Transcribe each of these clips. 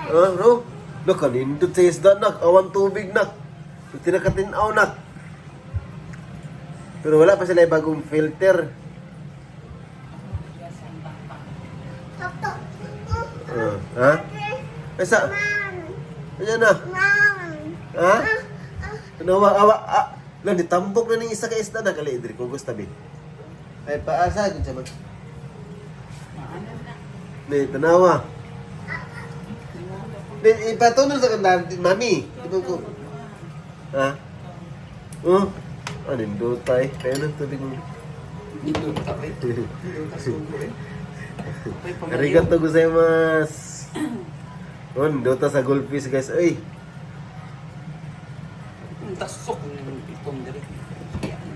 Ah, no? Nakanindot sa isda, nak. Awan tubig, nak. Tinakatinaw, nak. Pero wala pa sila bagong filter. Ah, ha? Asa? Ayan na. Ha? Ano, awa, awa, ah. Lang, ditambok na ning isa ka isda na kali, Idri, kung gusto tabi. Ay, paasa, gud siya man. Maano na. Ni, tanawa. Ni, ipatunol sa kanda, mami. Di ba ko? Ha? Oh? Ano yung dota eh? Kaya nang tubig mo. Dito ka pa eh. Dito ka sugo eh. Ay, pamaliw. Arigato gozaimasu. Oh, dota sa goldfish, guys. Ay, Ang tasok ng itong diri. Yan.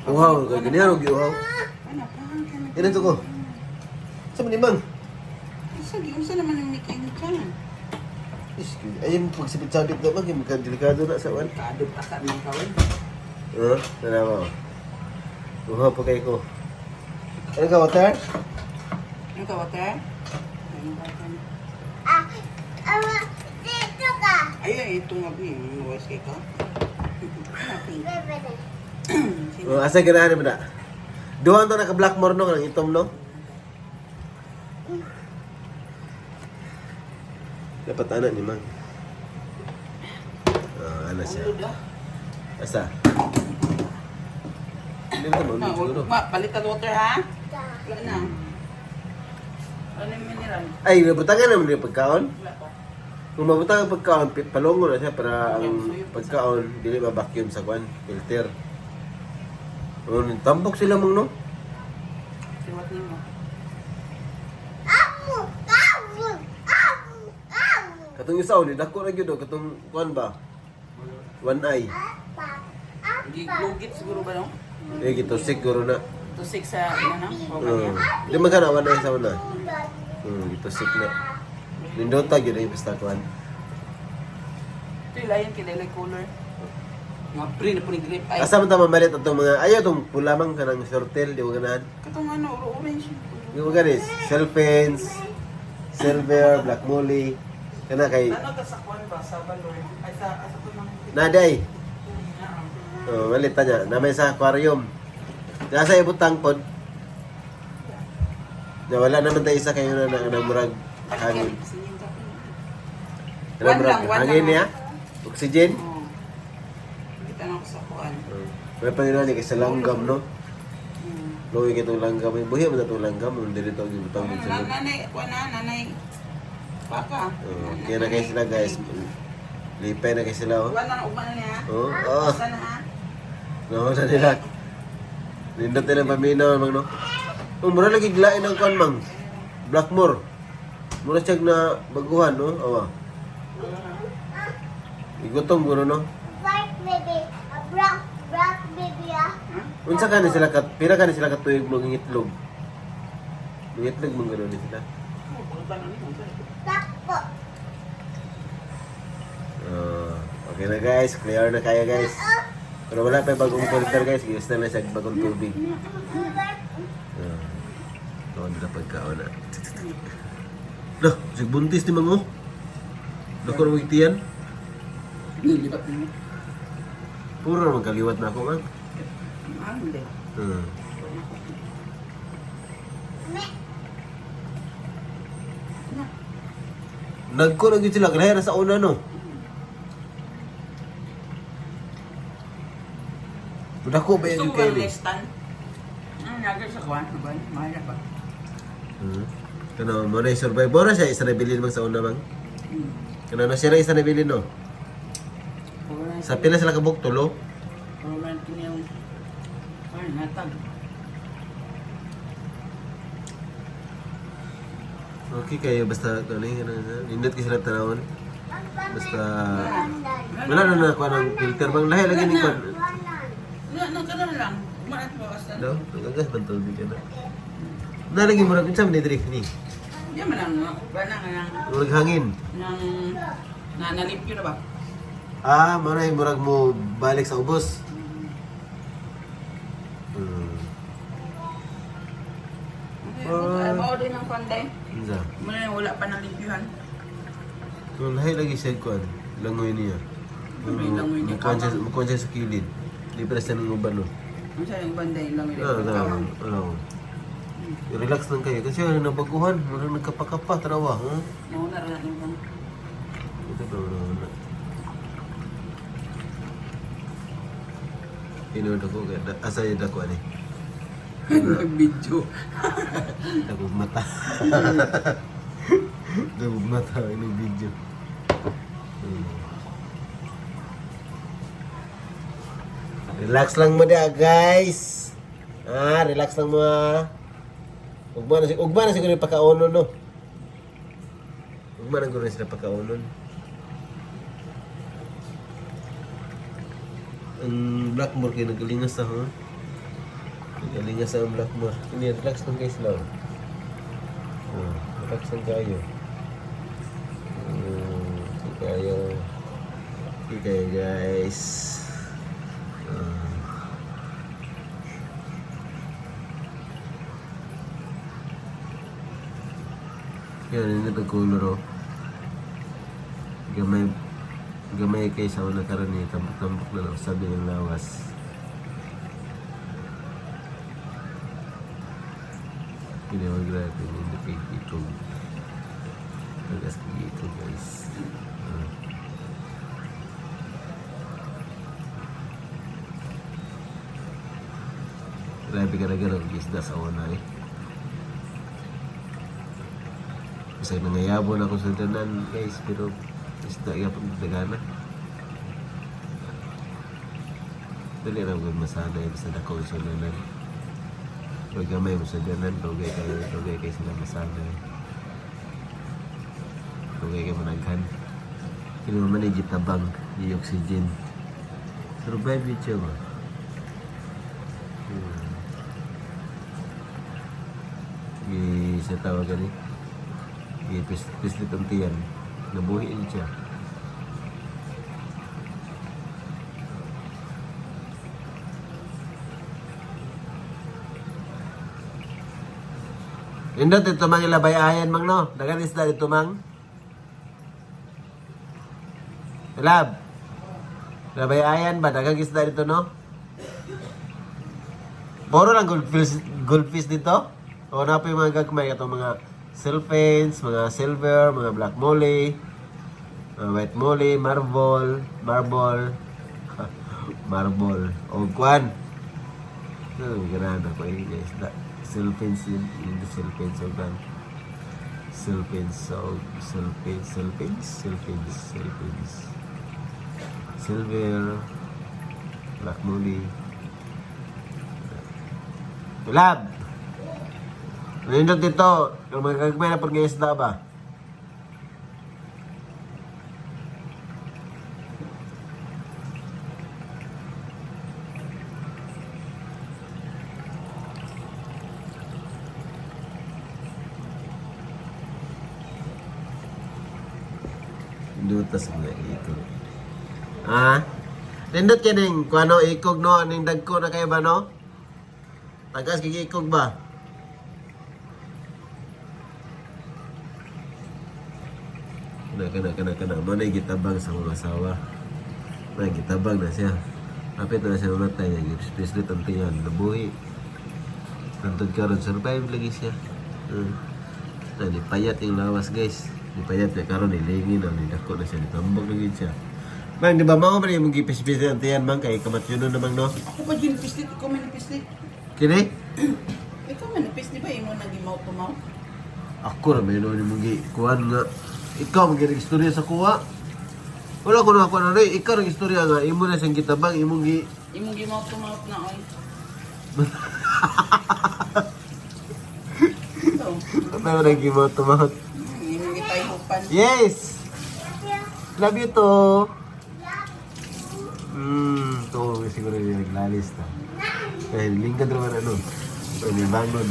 Uhaw, kay ganyan og uhaw. Ano pa? Yan ito ko. Sa man mang? Unsa gi unsa naman ang nikainit ka? Excuse. Ayun, pagsabit-sabit na man, kay delikado na sa wan. Kadog asa man ka oy. Ha? Tanawa. Uhaw pa kay ko. Ano ka, water? Ano ka water? Ano ka water? Ay, ay, itong abi, yung voice kay ka. Oh, asa ganahan mo na? Duha to naka Blackmore no, kanang itom no? Dapat ana ni Mang. Ah, ana siya. Ulod ah. Asa? Hindi mo Ma, siguro. ulod. Ma, palitan water ha? Wala na. Ano yung mineral? Ay, nabutangan naman yung pagkaon. Wala pa. Kung mabutang ang pagkaon, palongo na siya para ang pagkaon dili ma-vacuum sa kwan, filter. Oh, tambok sila mang no? Siwat nimo. Katong isa oh, ni dako na gyud oh, katong kwan ba? One eye. Giglugit siguro ba no? Eh, gitusik guro na. Tusik sa ano no? Oh. Di man kana one eye sa una. Gitusik na. Nindota gyud ay basta kwan. Ito yung lion kay Lele color. Nga pre na po ni grip ay. Asa man ta mamalit atong mga ayo tong pula man kanang shortel di mo ganahan. Katong ano, orange. Di mo ganis, selfens, silver, black molly. Kana kay Ano ka sa kwan ba? Sa balor? Ay, sa, asa to nang... Naday. Oh, malit ta niya. Namay sa aquarium. Nasa ibutang pod. Na wala naman tayo isa kayo na na, na murag hangin. Na One murag lang, one hangin lang. niya. Oxygen. Oo. Kita na ako sa kuan. Oh. May panginani kay sa langgam no. Luwi kay itong langgam. Ay, buhi man na itong langgam. Ang dili ito ang ibutang Ano, sa langgam. nanay, kuan na, nanay. Paka. Oh, kaya na kayo sila guys. Lipay na kayo sila oh. Kuan na, ugma na niya. Oh, oh. Asa na ha? No, na nila. Nindot nila paminaw mang no. Oh, mura lagi glain ang kuan mang. Blackmore. Mura siya na baguhan no. Awa. Igutong guro no. Unsa ka ni sila kat pila ka ni sila katuig mangingitlog? Mangitlog man gano'n ni sila. Oh, pagkatan na niya, unsa na? Ah, okay na guys, clear na kayo guys. Pero wala pa yung bagong filter guys, gius na lang siya bagong tubig. Ah, noon na pagkaon na. Lah, sig buntis ni mango. Dako na magtiyan. Nilibat niyo. Puro naman kaliwat na ako man. Ah, hindi. Nagko na gyud sila grahe ra sa una no. Dako ba Gusto yung mo ba kayo ng ni? next time? Ah, nagal sa kuan, ba? Mahal na ba? Kano mo na yung survivor na siya isa nabilin mang sa una mang. Kano na siya na isa nabilin no. Sa pila sila kabuk tulo. Pero man tiniyong ay, natag. Okay kayo basta ano yung ano nindot kayo sila tanawon. Basta wala na nakuha ng filter bang lahi lagi ni kuan. Na, na, kanon lang. Umaat mo basta. No, nagagas man tubig ka na. Nalagi mo na unsa man ni drink ni? Di man lang, wala na nga Murag hangin. nang na nalipyo na ba? Ah, mo na yung murag mo balik sa ubos. Okay, Mao din ang panday. Unsa? Muna yung wala pa ng libyuhan. So, lahi lagi siya kuan. Langoy niya. May langoy niya. Mukuan siya sa kilid. Di pa siya ng uban, no? Ano siya yung banday langoy? Ah, wala, wala. Relax lang kayo. Kasi ano, nabaguhan. Wala nagkapakapa, tarawa. Huh? Nauna rin natin kung Ito ba, wala, wala. Inuod ako. Asa yung dako, ani? nag-video. Dagog mata. Dagog mata, ini video. Relax lang mo da, guys. Ah, relax lang mo ah. Ugma na siguro yung pagkaonon, no? Ugma na siguro sila pagkaonon. Ang Blackmore kayo nagalingas na, ha? Nagalingas na ang Blackmore. Hindi, relax lang guys lang. Oh, relax lang kayo. Okay kayo. Okay kayo guys. Ah. Yan, yun ito color oh. Gamay, gamay kay sa una karon ni tambok-tambok na lang sabi ng lawas. Ginawag natin yung kay ikog. Tagas kay ikog guys. Ah. Grabe ka na ganun, isda sa una eh. Kasi nangayabon ako sa tanan guys, pero isda yapon dagana. Dali ra gud masanay basta dako sa tanan. Pag gamay mo sa tanan, dugay kay sila masanay. Dugay kay managhan. Kini man ni gitabang, gi oxygen. Survive yun siya ba? Gi sa tawag gani. Gi pislit ang tiyan. Nabuhi yun siya. Indot dito mang ilabay ayan mang no. Dagan isda dito mang. Lab. Labay ayan ba dagang isda dito no? Puro lang goldfish, goldfish dito. O na pa yung mga gagmay katong mga silphins, mga silver, mga black molly, mga white molly, marble, marble, marble, o kwan. Ano, ganahan ako eh, guys. Da, silphins yun, yun the silphins o kwan. Silphins, so, silphins, silphins, silphins, silphins. Silver, black molly. Lab! Nindot dito, yung mga gagmay na pag isda ba? Dutas mga ikog. Ah? Nindot yan yung kuano ikog no, aning dagko na kayo ba no? Tagas kay ikog ba? Kana kana kana kana mo na gitabang sa mga asawa. Na gitabang na siya. Kapit na siya mamatay niya. Pislit ang tiyan, nabuhi. Tantod karon survive lagi siya. Na nipayat yung lawas guys. Nipayat na karon nilingin na nidako na siya nitambok na gid siya. Mang, di ba mao man yung gipispislit ang tiyan mang kay kamatyonon namang no? Ako pa dyan pislit, ikaw man pislit. Kini? Ikaw man pislit ba imo nagi mouth to mouth? Ako na may noon yung mga kuhan nga. Ikaw mag istorya sa kuha. Wala ko na ako na rin. Ikaw ang istorya nga. Imo na siyang gitabang. Imong gi... Imong gi mouth to mouth na oy. Ito. Pero nag-gimot tumahot. Imong gi tayhupan. Yes! Love you too! To siguro yung naglalis na. Dahil lingkad naman ano. Pwede bangon.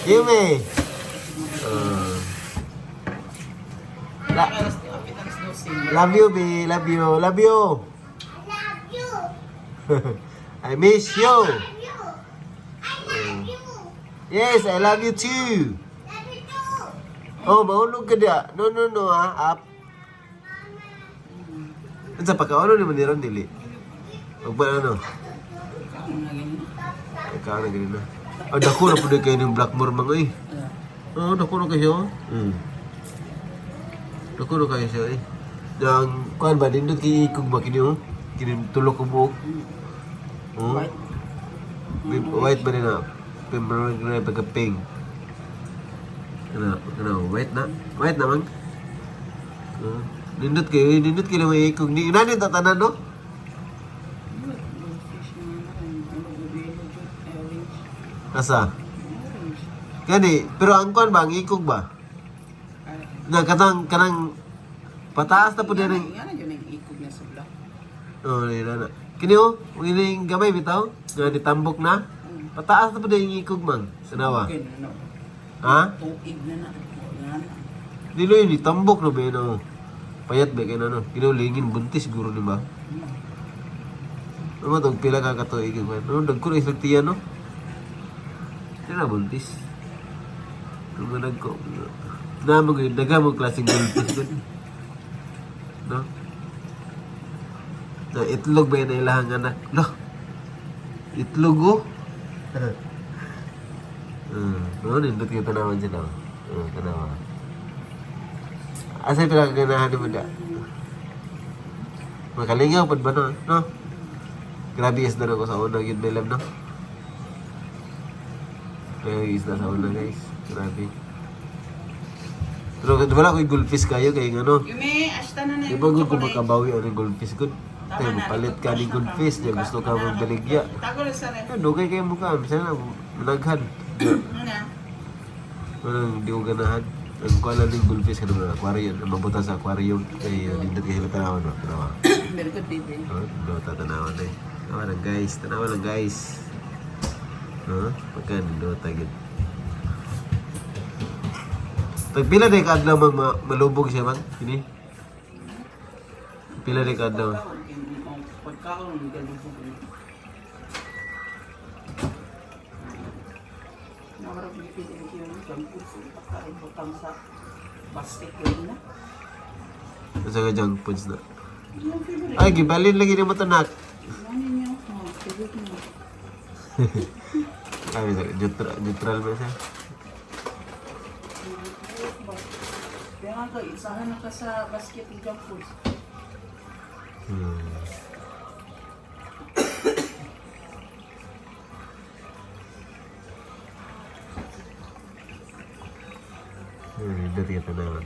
Yumi! Alas kapit alas 12. Love you, B. Love you. Love you. Love you. I miss you. You. I love you. Yes, I love you too. Oh, mahulog ka dia. No, no, no, ha. Up. Unsa pagkaon ni man dili? Ug ba ano? Kaon na ganyan. Ikaw na ganun na. Ah, dako na pud kayo ng Blackmore mga eh. Ah. Oo, dako na kayo. Dako na kayo siya eh. Yang kuan ba nindot kay ikog ba kini oh? Kini tulok ko buok. Oh. White. White ba nila? Pimbrog na pagka pink. Ano, ano, white na? White na man? Nindot kayo lang ikog. Ni inani tatanan no? Goldfish na ano, ano, yellow jud, ay, orange. Asa? Orange. Gani, pero ang kuan ba ang ikog ba? Ay, Na katang kanang pataas na po din ang Nga na yun ang ikog niya sa black. Oh, na na. Kini oh, ining gamay bitaw, nga ditambok na. Pataas na po din ang ikog man. Sanawa. Okay na, no. Ha? Tuig na na. Nga na. Dilo yun, ditambok na ba yun oh. Payat ba kayo na no? Kini oh, lingin buntis siguro di ba? Ano tong pila ka katuig ko. No, dagko na isang tiyan no. Di na buntis. Ano nagko? Na mo gyud daga mo klaseng goldfish gud. No? Na itlog ba yun na ilahang anak? No. Itlog oh. No, nindot kayo tanawan sila. Oh. Tanawa. Asa pinakaganahan ni mo da? Makalingaw pud ba no? No? Grabe isda na ko sa una yun may no? Kaya isda sa una guys. Grabe. Pero wala ko'y goldfish kayo kay ngano. Yumi, ashta na na Di ba gud kung makabawi ang goldfish gud? Tayo palit ka ni goldfish, niya gusto ka magbaligya. Tago na sa ref. Ah, dugay kayo mukha, bisan na malaghan. Ano na? Walang di ko ganahan. Ang kuha lang ng goldfish ka naman aquarium, ang mabutan sa aquarium kay nindot kayo sila tanawan no? Tanawa. Very good, baby. Oh, nindot tanawan eh. Tanawa lang guys, tanawa lang guys. Huh? Pagka nindot agad. Tagpila na kaadlaw mang malubog siya mang? Kini? Pila na kaadlaw? Pagkaon, galubog na. Nawarag lipid ang kiyo ng junk food sa pagkain butang sa basket ko na. Sa nga junk foods na. Yung favorite. Ay, gibalin lagi ni mo tanak. Ano niya? Oh, favorite mo. Ay, neutral, neutral ba siya? Kaya nga ka, isahan na ka sa basket ng junk foods. Dati ka tanawan.